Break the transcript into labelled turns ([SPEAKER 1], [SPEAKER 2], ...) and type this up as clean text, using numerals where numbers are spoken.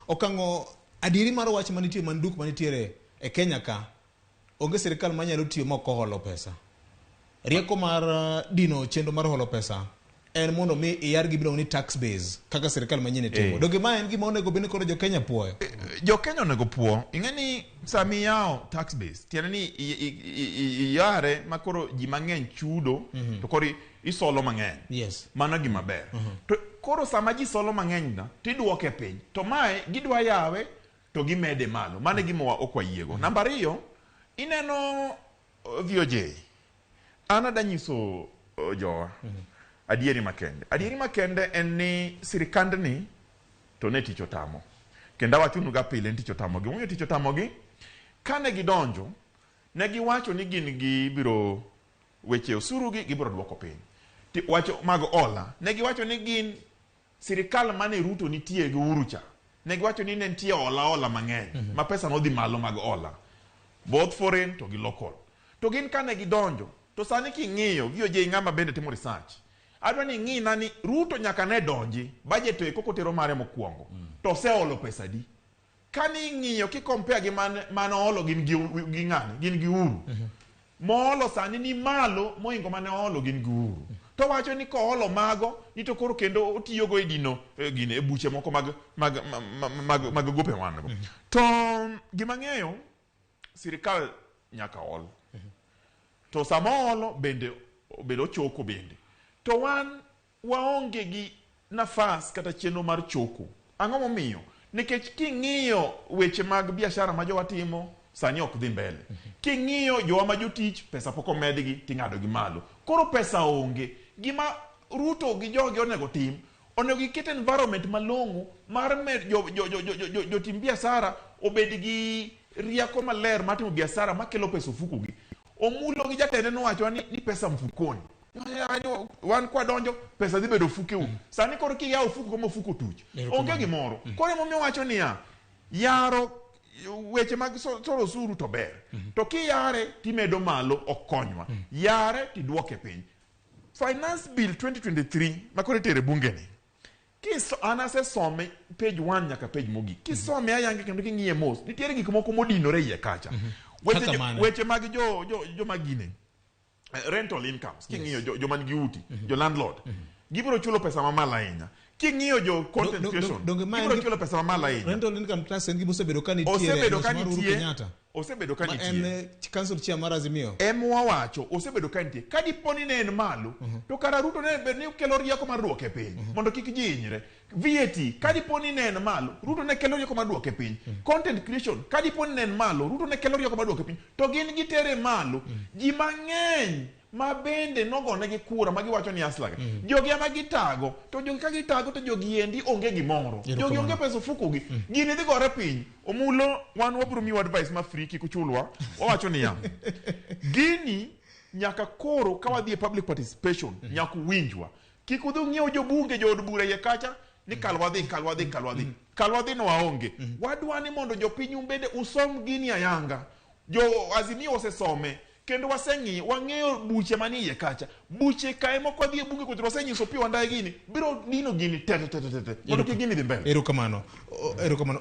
[SPEAKER 1] Okang'o adieri mar wach manitie manduk manitiere e Kenya ka, onge sirikal manyalo tiyo ma ok oholo pesa. Rieko mar dino chenro mar holo pesa en mondo mi iyar gima iluongo ni tax base kaka sirikal manyien timo. Donge ma en gima onego bed ni koro jo Kenya puoyo?
[SPEAKER 2] Jo Kenya onego puo. Ing'e ni sama iyawo tax base, tiende ni iyare ma koro ji mang'eny chudo, to koro isolo mang'eny. Mano gima ber. To koro sama ji solo mang'eny na, tiduoke piny. To mae gidwa yawe to gimede malo. Mano e gima ok wayiego. Namba ariyo, ineno VOJ. An ada nyiso jowa adieri makende. Adieri makende en ni sirikandni to ne tich otamo. Kendo awachonu ga pile ni tich otamogi. Gimomiyo tich otamogi, kane gidonjo, ne giwacho ni gin gibiro weche osuru gi gibiro duoko piny. Wacho mag hola, ne giwacho ni gin sirikal mane Ruto nitie gi Uhuru cha, ne giwacho ni ne nitie hola hola mang'eny, ma pesa nodhi malo mag hola, both foreign to gi local. To gin kane gidonjo, to sani king'iyo, VOJ ng'ama bende timo research, adwa ni ing'ina ni Ruto nyaka ne donji, budget to eko kotero mare mokwongo, to oseolo pesa di? Kane ing'iyo ki compare gi mane oolo gin gi ng'ani, gin gi Uhuru. Moolo sani ni malo mohingo mane oolo gin gi Uhuru. To wacho ni koolo mago ni to koro kendo otiyogo e dino gine e buche moko mag gope wan go. To gima ng'eyo, sirikal nyaka ol. To sama oolo bende ochoko bende. To wan waonge gi nafas kata chenro mar choko. Ang'o momiyo? Nikech king'iyo weche mag biashara ma jowa timo sani ok dhi mbele. King'iyo jowa ma jotich pesa pok omedgi ting'ado gi malo. Koro pesa onge. Gima Ruto gi jogi onego tim, onego giket environment malong'o mar jotim biashara obed gi rieko maler mar timo biashara makelo pesa ofuku gi. Omulo gi jatende nowacho ni pesa mfukoni. Wan kwa donjo pesa dhi bedo ofukeu. Sani koro kiyawo ofuku kama ofuku otuch, onge gimoro. Koro emomiyo wacho niya, yaro weche mag solo osuru to ber. To kiyare timedo malo ok konywa. Yare tiduoke piny. Finance Bill 2023 ma koro itere bunge ni. An asesome page 1 nyaka page mogik. Kisome ayange kendo king'iye mos, nitiere gik moko modinore iye kacha. Weche mag joma gine. Rental incomes, king'iyo joma nigi uti, jo landlord, gibiro chulo pesa mamalo ahinya. King'iyo jo content creation, gibiro chulo pesa mamalo ahinya.
[SPEAKER 1] Rental income tax en gima osebedo ka nitie.
[SPEAKER 2] Osebedo ka nitie. Osebedo ka nitie.
[SPEAKER 1] En council chair mar Azimio.
[SPEAKER 2] Em wawacho, osebedo ka nitie. Ka dipo ni ne en malo, to kara Ruto ne bed ni kelo rieko mar duoke piny, mondo kik ji hinyre. VAT, ka dipo ni ne en malo, Ruto ne kelo rieko mar duoke piny. Content creation, ka dipo ni ne en malo, Ruto ne kelo rieko mar duoke piny. To gin gitere malo. Ji mang'eny ma bende nogonegi kura ma giwacho ni aslaga. Jogi ema gitago, to jogi ka gitago to jogi endi onge gimoro. Jogi onge pesa ofukogi. Gini dhi gore piny. Omulo, wan wabiro miyo advice ma free kik uchulwa. Wawacho niya, gini nyaka koro ka wadhi e public participation, nyaka uwinjwa. Kik udhi ung'iew jobunge, jood bura iye kacha, ni kalwadhi, kalwadhi, kalwadhi. Kalwadhi no waonge. Wadwa ni mondo jopiny bende usom gini ayanga. Jo Azimio osesome, kendo waseng'iyo, wang'eyo buche manie iye kacha. Buche kae moko wadhi e bunge kocha wasenyiso Opiyo Wandayi gini, biro dino gini te te te te te, mondo kik gini dhi mbele.
[SPEAKER 1] Erokamano. Erokamano.